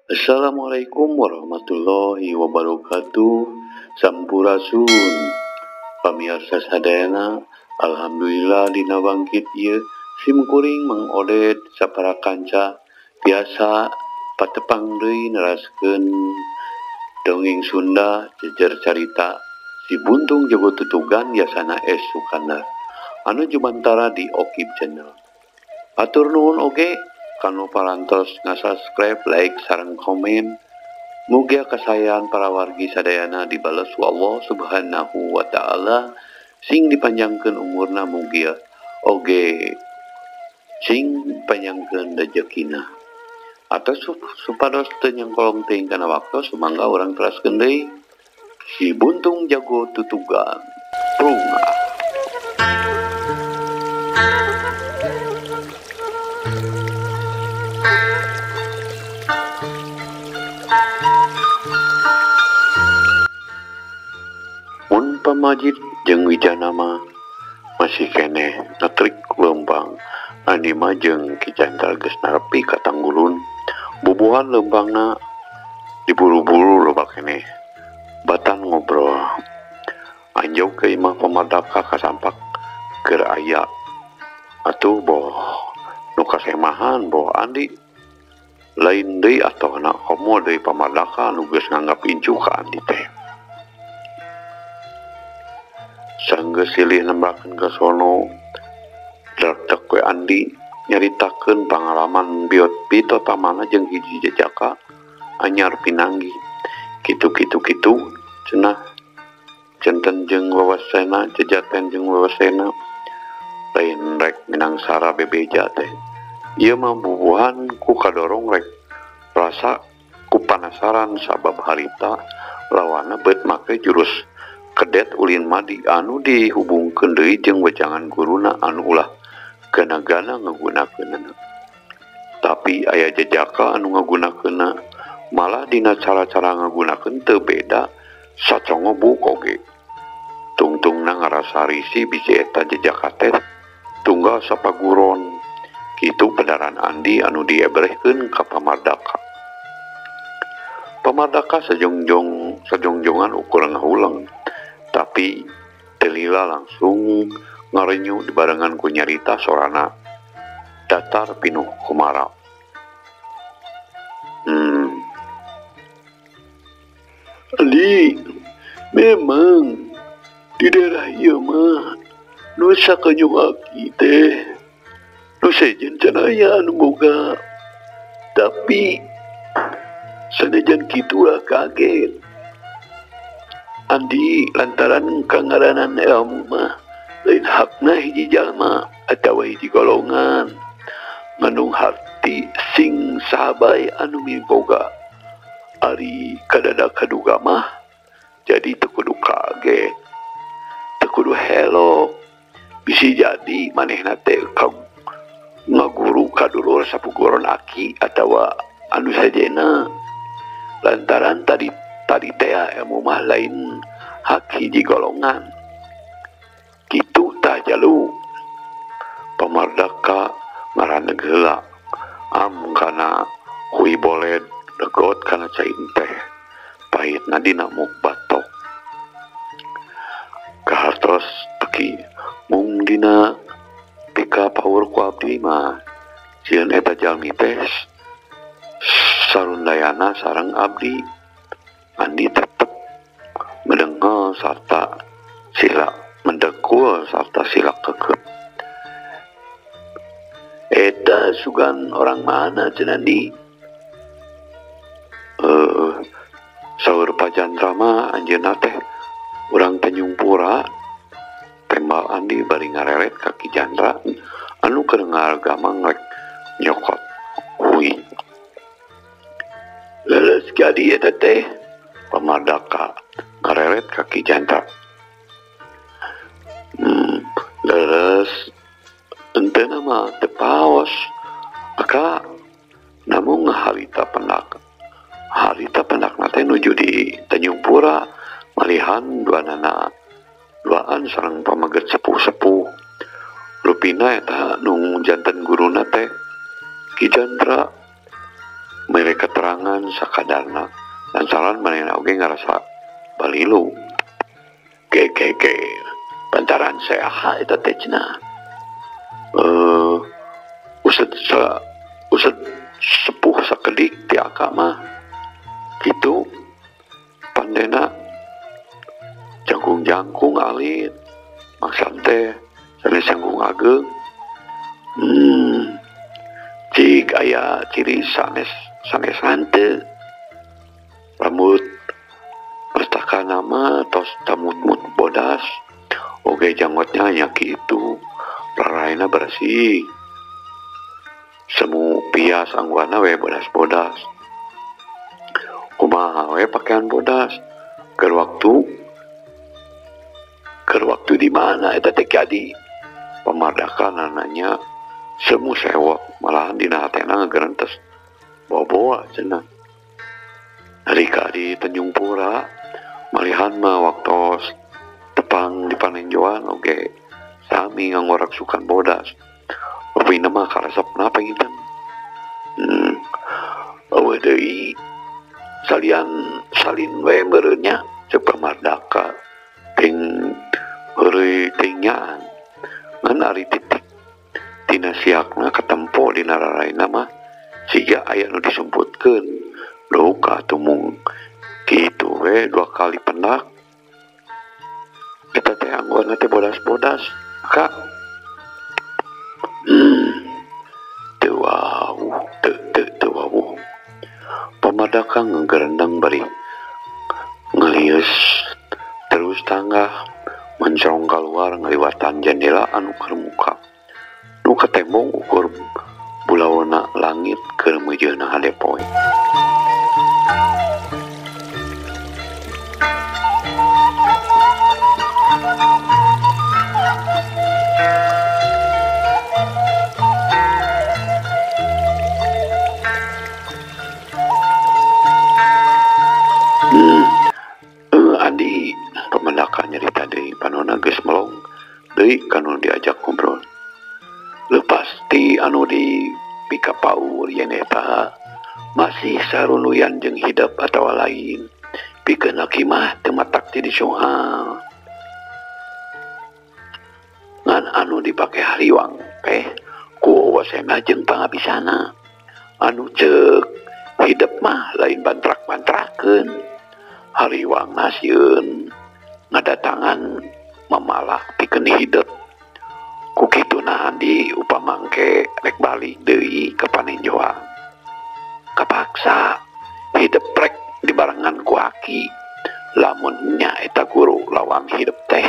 Assalamualaikum warahmatullahi wabarakatuh. Sampurasun pamirsa sadayana. Alhamdulillah dina bangkit ieu sim kuring Mang Oded sapara kanca biasa patepang deui neraskeun dongeng Sunda jejer carita Si Buntung Jago Tutugan Yasana S Sukandar anu jumantara di Okib Channel. Atur nuhun oge kanu parantos ngasubscribe, like, sareng komen. Mugia kasayan para wargi sadayana dibales ku Allah Subhanahu wa taala, sing dipanjangkeun umurna mugia oge sing panjangkeun rejekina. Atau supados teu nyangkolong teuing kana waktu, sumangga urang teraskeun deui Si Buntung Jago Tutugan. Prungah. Mun pamajid jeung Wijana mah masih keneh ngetrik leumpang. Andi mah jeung Ki Chandra geus narepi ka tanggulun. Bubuhan leumpangna diburu-buru loba keneh. Batan ngobrol. Anjog ke imah Pamardaka kasampak keur aya. Atuh boh nu kasemahan boh Andi. Lain deui atohna komo deui Pamardaka nu geus nganggap incu ka Andi teh. Sanggeus silih nembakeun ka sono, drektek we Andi nyaritakeun pangalaman biot pito tamana jeung hiji jejaka anyar pinanggih. Kitu-kitu kitu cenah centen jeung wawasena jejaten jeung wawasena lain rek minangsara bebeja teh. Ieu mah bubuhan ku kadorong rek rasa ku panasaran sabab harita lawana beut make jurus kedet ulin madi anu dihubungkeun deui jeung wejangan guruna anu ulah gana-gana ngagunakeunana. Tapi aya jejaka anu ngagunakeunna malah dina cara-cara ngagunakeun teu beda sacongo buk oge. Tungtungna ngarasa risi bisi eta jejaka teh tunggal sapaguron. Kitu pedaran Andi anu diebrehkeun ka Pamardaka. Pamardaka sajongjongan ukur ngahuleng. Tapi telila langsung ngarenyu dibarengan ku nyarita sorana datar pinuh kumara. Andi, memang di daerah ieu mah nu sakanyung aki teh nu sejen can aya anu boga. Tapi sanajan kitu lah kaget. Andi lantaran kangaranan ilmu mah lain hakna hiji jalma atawa hiji golongan ngandung harti sing sahabai anu miboga. Ari kadada kaduga mah jadi teu kudu kaget, teu kudu helok. Bisi jadi manehna teh ngaguru ka dulur sapuguron aki atawa anu sajena. Lantaran tadi teh ilmu mah lain hak hiji golongan. Kitu tah jalu. Pamardaka ngaraneg heula am kana hui boled degot kana cai teh pahitna dina muk batok. Kahartos teki mung dina pika paur ku abdi mah sieun eta jalmi teh sarundayana sareng abdi. Andi tetep medengel sarta sila mendekul sarta sila kekep. Eta sugan orang mana cenah Andi? Saur Pajandra mah anjeunna teh urang Tanjung Pura. Tembal Andi bari ngareret ka Ki Jandra anu keur ngagamang rek nyokot hui. Leles ki adi eta teh. Pamardaka ngareret ka Ki Jandra. Leres henteu mah teu paos. Maka namun harita pendak. Harita pendakna teh nuju di Tanjung Pura malihan duanana duaan sareng pamaget sepuh-sepuh. Rupina eta nu janten guruna teh Ki Jandra. Mere keterangan Neangan sakadarna lantaran manehna oge ngarasa balilu. Ge ge ge pantaran saha eta teh cenah. Used sepuh sakedik ti aka mah kitu pandena jangkung-jangkung alit maksad teh sanes jangkung ageng. Cik aya ciri sanes sanes hanteu rambut pertakana mah tos tamut-mut bodas oge janggotnya nya kitu raraina bersih semu pias angguana we bodas-bodas kumaha we pakaian bodas keur waktu di mana eta teh jadi pamardakan nanya semu sewot malahan dina hatena ngagerentes bawa-bawa cenah. Nalika di Tanjung Pura malihan mah waktos tepang di panenjoan oge sami nganggorak sukan bodas rupina mah karesepna panginten. Eueuh deui salian salin we meureun nya ceuk pamardaka ting heureuy ting nyaan ngan ari titik tina siakna katempo dina raraina mah siga aya nu disumputkeun duka tumung kitu we dua kali pendak eta teh angguana teh bodas-bodas kak. Teu wawuh teu wawuh pamadaka ngegerendeng bari ngelius terus tangga mencorong keluar ngaliwatan jendela anu keur muka nu katembong ukur bulaona langit keur meujeuna hade poe. Andi pamandaka nyarita deui panona geus melong deui kanu diajak ngobrol. Lepas ti anu di pikapaur yen eta masih saruluyan jeung hidep atawa lain pikeun laki mah teu matak ti disoal. Ngan anu dipake hariwang teh ku wawasena jeung pangabisana anu ceuk hidep mah lain bantrak-bantrakeun. Hariwang sieun ngadatangan mamalak pikeun hidep ku kituna Andi upama engke rek balik deui ka panenjoan kapaksa hidep rek dibarengan ku aki lamun nya eta guru lawang hidep teh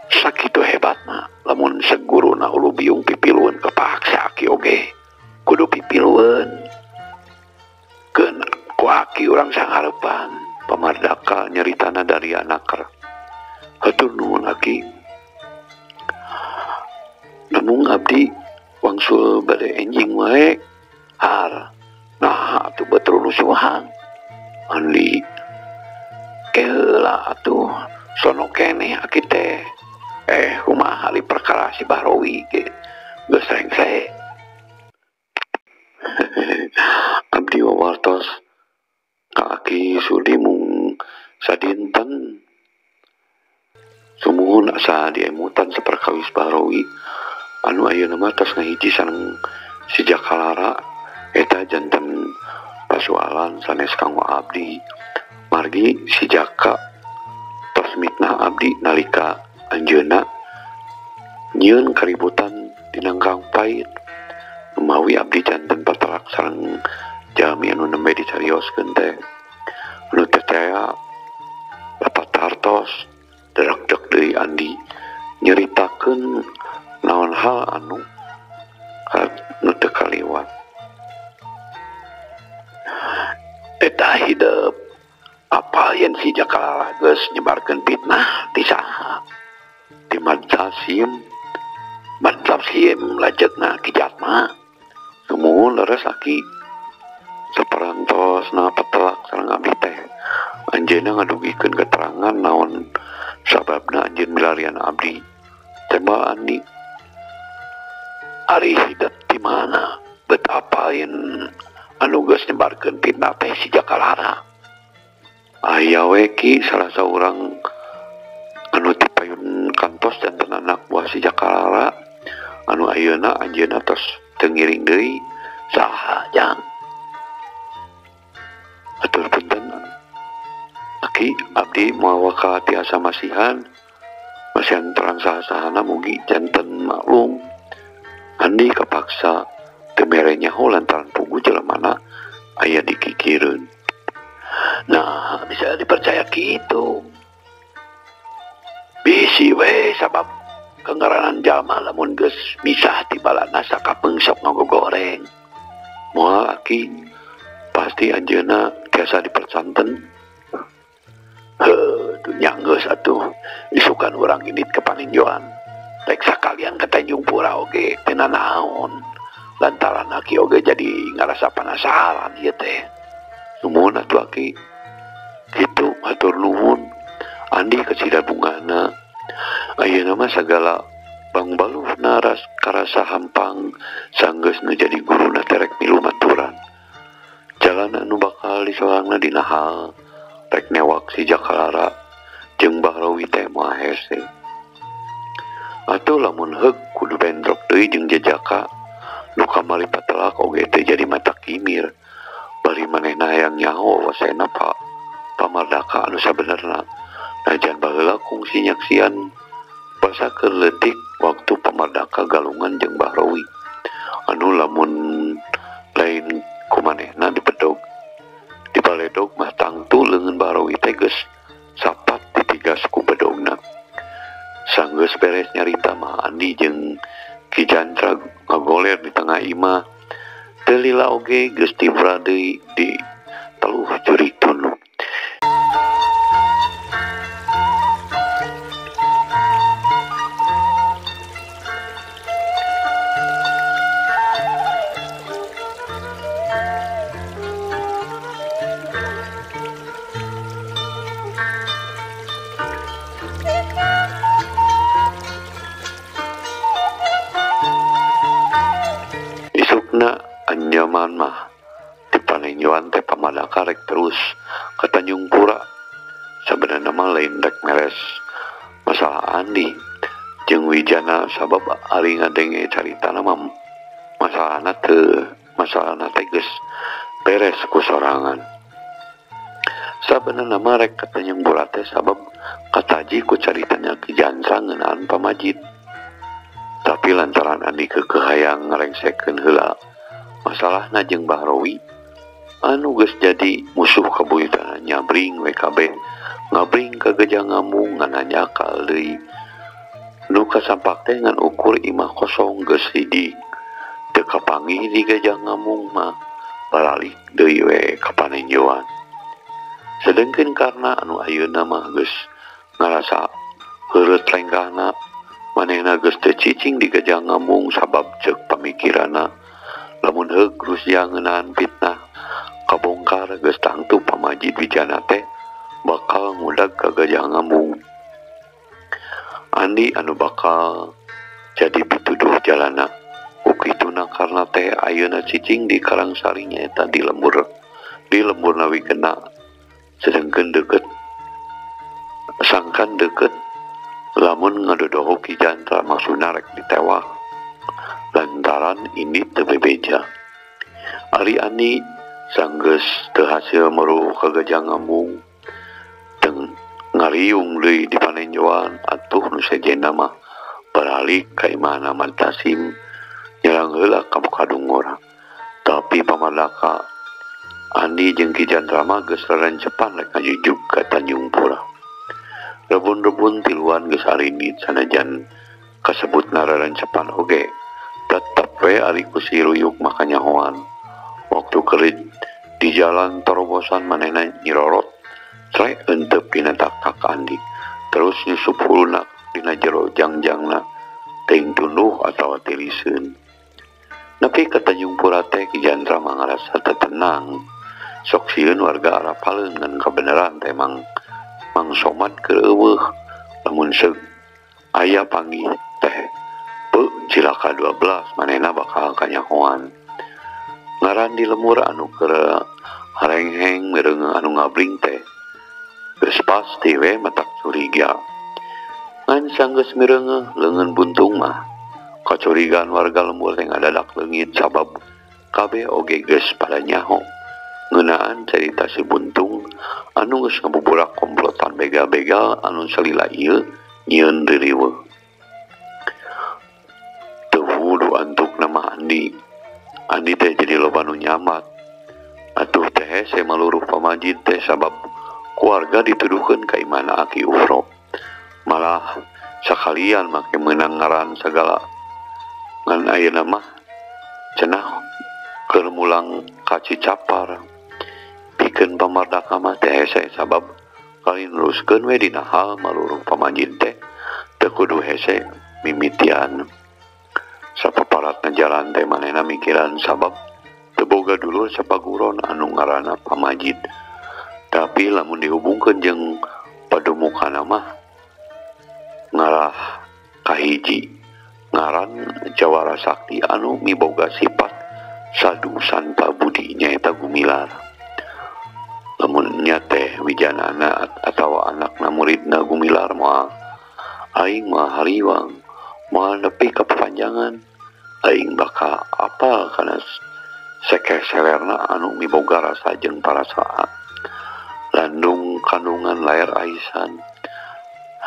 sakitu hebatna lamun seguruna ulu biung pipilueun kapaksa aki oge kudu pipilueun keun ku aki urang sangharepan. Pamardaka nyaritana dari anaker hatur nuhun aki namung abdi wangsul bade enjing wae har nah atuh betul nusuhan Andi keheula atuh sono keneh aki teh kumaha li perkara si Bahrowi ge geus rengse. Abdi wawartos ka aki sudi mung sadinten sumuhun asa diemutan saperkawis Bahrowi anu ayeuna mah tos ngahiji sareng si Jakalara eta janten pasualan sanes kanggo abdi margi si Jaka tos mitnah abdi nalika anjeunna nyieun kaributan dinangkang pait mawi abdi janten patelak sareng jalmi anu nembe dicarioskeun teh anu teh tea lapat hartos derak-dek deui Andi nyeritakeun naon hal anu nu teu kaliwat. Eta hidep apa yen si Jakalara geus nyebarkeun fitnah ti saha ti Madlasim lanceukna Ki Jatma sumuhun leres aki saperantosna patelak sareng abdi teh anjeunna ngadugikeun keterangan naon sababna anjeun milarian abdi tembal Andi ari hidep di mana bet apain Anu geus nyebarkeun fitnah teh si Jaka Lara. Aya we Ki salah saurang anu tipayun kantos janten anak buah si Jaka Lara anu ayeuna anjeunna tos teu ngiring deui saha jang. Atur punten Aki abdi moal waka tiasa masihan masihan terang saha-sahana mugi janten maklum. Andi kapaksa teu mere nyaho lantaran pugu jelemana aya dikikireun. Nah bisa dipercaya kitu bisi we sabab kengaranan jalma lamun geus misah ti balana sakapeung sok ngagogoreng. Moal Aki pasti anjeunna tiasa dipercanten. Heuh dunya geus atuh isukan urang indit ke paninjoan rek sakalian ke Tanjung Pura oge teu nanaon lantaran Aki oge jadi ngarasa penasaran ieu teh. Sumuhun atuh Aki kitu hatur nuhun. Andi kasida bungana ayeuna mah sagala bangbaluhna karasa hampang sanggeus nu jadi guruna teh rek milu maturan. Jalan anu bakal disorangna dina hal rek newak si Jaka Lara jeung Bahrawi teh moal hese. Atuh lamun heug kudu bentrok deui jeung jejaka nu kamari patelak oge teh jadi mata kimir. Bari manehna hayang nyaho wasena Pak Pamardaka anu sabenerna. Najan baheula kungsi nyaksian basa keur leutik waktu Pamardaka galungan jeung Bahrawi anu lamun lain kumanehna dibedog dibaledog mah tangtu leungeun Bahrawi teh geus sapat ditigas ku bedogna. Sanggeus beres nyarita mah Andi jeung Ki Jantra ngagoler di tengah imah. Teu lila oge geus tibra deui di teluh jurig tunuk. Isukna anjaman mah di paninjoan teh Pamadaka rek terus ke Tanjung Pura. Sabenerna mah lain rek meres masalah Andi jeung Wijana sabab ari ngadenge caritana mah masalahna teu masalahna teh geus beres ku sorangan. Sabenerna mah rek ka Tanjung Pura teh sabab kataji ku caritanya Ki Jantra ngeunaan pamajid. Tapi lantaran Andi keukeuh hayang ngarengsekeun heula masalahna jeung Bahrawi anu geus jadi musuh kabuyutan nyabring we kabeh ngabring ka Gajah Ngamung ngan nyakal deui. Nu kasampak teh ngan ukur imah kosong geus hiji teu kapanggih di Gajah Ngamung mah baralik deui we ka paninjoan. Sedengkeun karna anu ayeuna mah geus ngarasa heureut lengkahna manehna geus teu cicing di Gajah Ngamung sabab ceuk pamikiranna lamun heug Rusia ngeunaan fitnah kabongkar geus tangtu pamajid Wijana teh bakal ngudag ka Gajah Ngamung. Andi anu bakal jadi pituduh jalana ku kituna karna teh ayeuna cicing di Karangsari nyaeta di lemburna Wigena sedengkeun deukeut sangkan deukeut lamun ngadodoho Ki Jantra maksudna rek ditewak lantaran ini teu bebeja. Ari Andi sanggeus teu hasil meruh ka Gajah Ngamung teu ngariung deui di paninjoan atuh nu sejenna mah baralik ka imahna Mantasim nyerang heula ka Kadungora. Tapi Pamadaka Andi jeung Ki Jantra mah geus rerencepan rek ngajujuk ka Tanjung Pura. Rebun-rebun tiluan geus arindit sanajan kasebutna rerencepan oge tetep we ari ku si Ruyuk mah kanyahoan. Waktu keur di jalan torobosan manehna nyirorot trek entep dina takak Andi terus nyusup huluna dina jero jangjangna teuing tunduh atawa tiliseun. Nepi ka Tanjung Pura teh Ki Jantra mah ngarasa teu tenang. Sok sieun warga arapaleun ngan kabeneran teh Mang Somad keur eueuh lamun seug aya panggih teh beu cilaka 12 manehna bakal kanyahoan. Ngaran di lemur anu keur harengheng mireungeung anu ngabling teh geus pasti we matak curiga. Ngan sanggeus mireungeuh leungeun buntung mah kacurigaan warga lembur teh ngadadak leungit sabab kabeh oge geus pada nyaho ngeunaan carita si buntung anu geus ngabuburak komplotan begal-begal anu salila ieu nyieun ririweuh. Teu wudu antukna mah Andi. Andi teh jadi loba nu nyamat. Atuh teh hese maluruh pamajid teh sabab keluarga dituduhkeun ka imana Aki Ufro. Malah sakalian make meunang ngaran sagala. Ngan ayeuna mah cenah keur mulang ka Cicapar. Pikeun pamardaka mah teh hese sabab kali neruskeun we dina hal maluruh pamajid teh teu kudu hese mimitian. Sapaparatna jalan teh manehna mikiran sabab teu boga dulur sapaguron anu ngaranna pamajid. Tapi lamun dihubungkeun jeung padumukana mah ngarah kahiji ngaran jawara sakti anu miboga sifat sadu sanpa budi nyaeta Gumilar. Lamun nya teh wijanana atawa anakna muridna Gumilar moal aing mah hariwang moal nepi ka papanjangan aing bakal apal kana sekeh selerna anu miboga rasa jeung parasaan landung kandungan layar aisan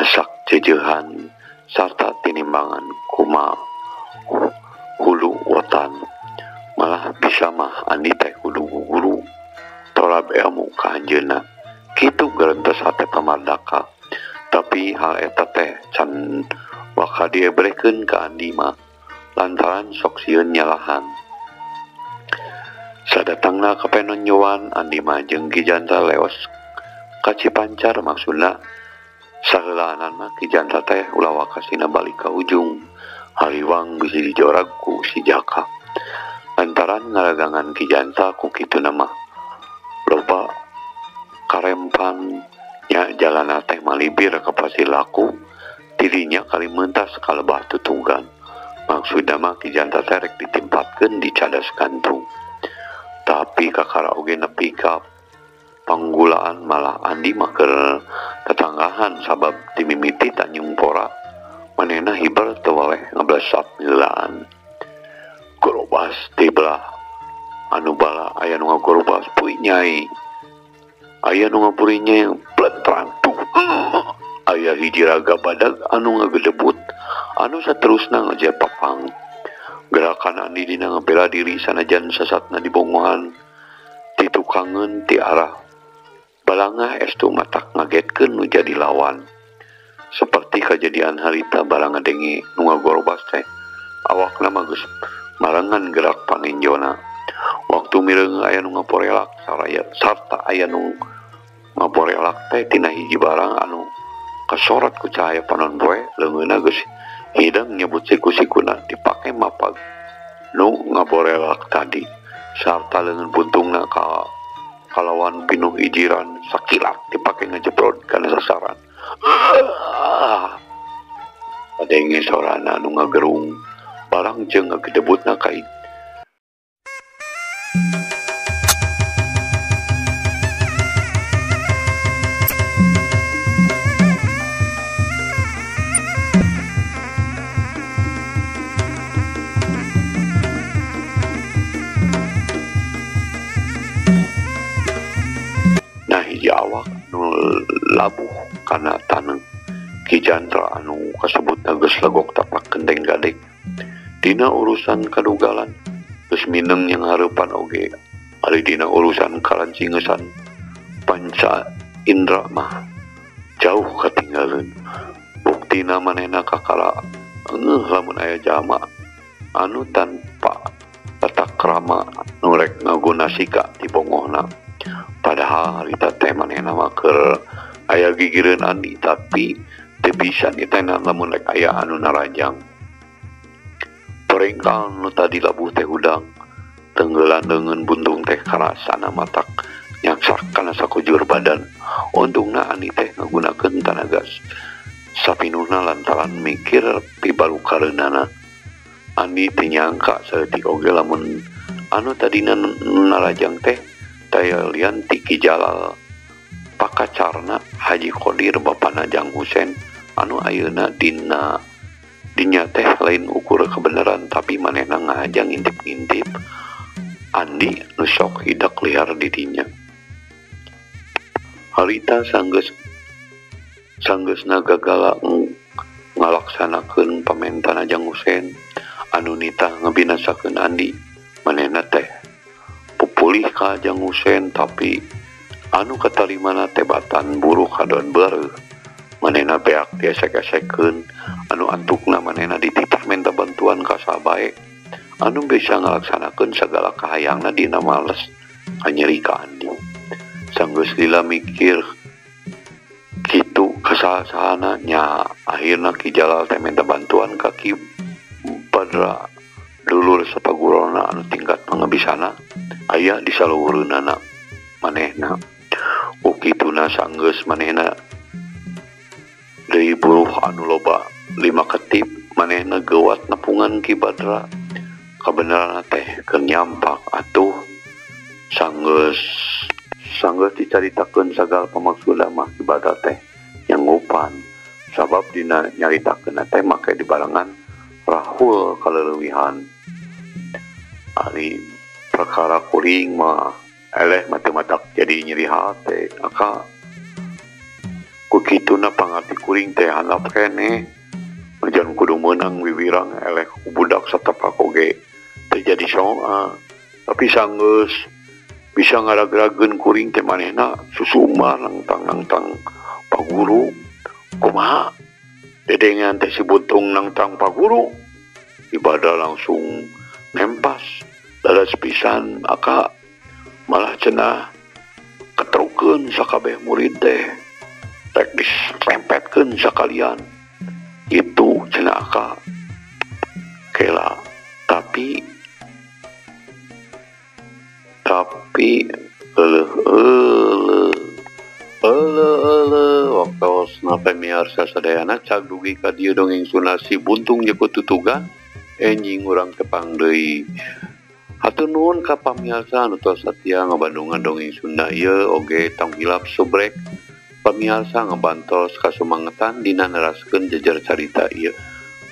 sak jejehan sarta tinimbangan kuma hulu wetan. Malah bisa mah Andi teh kudu guru torab ilmu ka anjeunna kitu gerentes hate pamardaka. Tapi hal eta teh can waka diebrekeun ka Andi mah lantaran sok sieun nyalahan. Sadatangna ka Penonjoan Andi mah jeung Ki Jantra leos ka Cipancar. Maksudna saheulaanan mah Ki Jantra teh ulah wakasina balik ka ujung hariwang bisi dijorag ku si Jaka. Lantaran ngaragangan Ki Jantra ku kituna mah loba karempan nya jalana teh malibir ka pasir laku tidinya kali mentas ka lebah tutunggan. Maksudna mah Ki Jantra teh rek ditimpatkeun di cadas gantung. Tapi kakara oge nepi ka panggulaan malah Andi mah keur tetanggahan sabab dimimiti Tanjung Pora manehna hiber teu waleh ngablesat ngeulaan. Gorobas ti belah anu bala aya nu ngagorobas puy nyai. Aya nu ngapuri nyai pletran tuh. Aya hiji raga badag anu ngagedebut anu saterusna ngajepapang. Gerakan Andi dina ngabela diri sanajan sasatna dibongohan ti tukangeun ti arah balangah estu matak ngagetkeun nu jadi lawan. Seperti kejadian harita barang ngadenge nu ngagorobas teh awakna mah geus marengan gerak panenjona. Waktu mireung aya nu ngaporelak saraya sarta aya nu ngaporelak teh tina hiji barang anu kasorot ku cahaya panon poe leungeunna geus hidang nyebut siku-sikuna dipake mapag nu ngaborelak tadi sarta leungeun buntungna ka kalawan pinuh ijiran sakilat dipake ngejebrod kana sasaran. Kadenge sorana anu ngagerung barang jeung ngagedebutna ka awak nu labuh kana taneuh. Ki Jantra anu kasebutna geus legok tapak kendeng gadek dina urusan kadugalan geus mineng yang hareupan oge ari dina urusan kalancingesan panca indra mah jauh katinggaleun. Buktina manehna kakala engeuh lamun aya jalma anu tanpa tata krama nu rek ngaguna sika dibongohna. Padahal harita teh manehna mah keur aya gigireun Andi tapi teu bisa nitenan lamun rek aya anu narajang. Perengkal nu tadi labuh teh hudang tenggelan leungeun buntung teh karasana matak nyaksak kana sakujur badan. Untungna Andi teh ngagunakeun tanaga sapinuhna lantaran mikir pibalukareunana. Andi teu nyangka saeutik oge lamun Anu tadina narajang teh taya lian ti Ki Jalal pakacarna Haji Kodir bapana Jang Husen anu ayeuna dina dinya teh lain ukur kebenaran tapi manehna ngajang ngintip-ngintip Andi nu sok hidak liar di dinya. Harita sanggeusna gagala ngalaksanakeun pamentana Jang Husen anu nitah ngebinasakeun Andi. Manehna teh pupulih ka Jang Husen tapi anu katarimana teh batan buruh kadon beureuh. Manehna beak diesek-esekeun anu antukna manehna dititah menta bantuan ka sabae anu bisa ngalaksanakeun sagala kahayangna dina males kanyeri ka Andi. Sanggeus lila mikir kitu kasahana nya akhirna Ki Jalal teh minta bantuan ka Ki Badra dulur sapagurona anu tingkat pangebisana aya di saluhureunana manehna. Ku kituna sanggeus manehna deui buruh anu loba 5 ketip manehna geuwat nepungan Ki Badra. Kabeneran teh keur nyampak atuh sanggeus dicaritakeun sagala pamaksudna mah Ki Badra teh nyanggupan sabab dina nyaritakeun teh make dibarengan rahul kaleuwihan. Ari perkara kuring mah eleh mata-matak jadi nyeri hate aka ku kituna pangarti kuring teh handap keneh najan kudu meunang wiwirang eleh ku budak satapak oge teh jadi soa tapi sanggeus bisa ngaragrageun kuring teh manehna susumar nangtang paguru kumaha dedengan teh si buntung nangtang paguru ibadah langsung nempas dadas pisan aka malah cenah ketrukeun sakabeh murid teh rek disempetkeun sakalian itu cenah aka kela tapi eleuh eleuh waktosna pamiarsa sadayana cag dugi ka dieu dongeng Sunda Si Buntung Jeput Tutugan enjing urang tepang deui. Hatur nuhun ka pamiarsa anu tos satia ngabandungan dongeng Sunda ieu oge tong hilap subrek pamiarsa ngabantos kasumangetan dina neraskeun jejer carita ieu.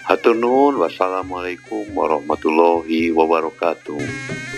Hatur nuhun, wassalamualaikum warahmatullahi wabarakatuh.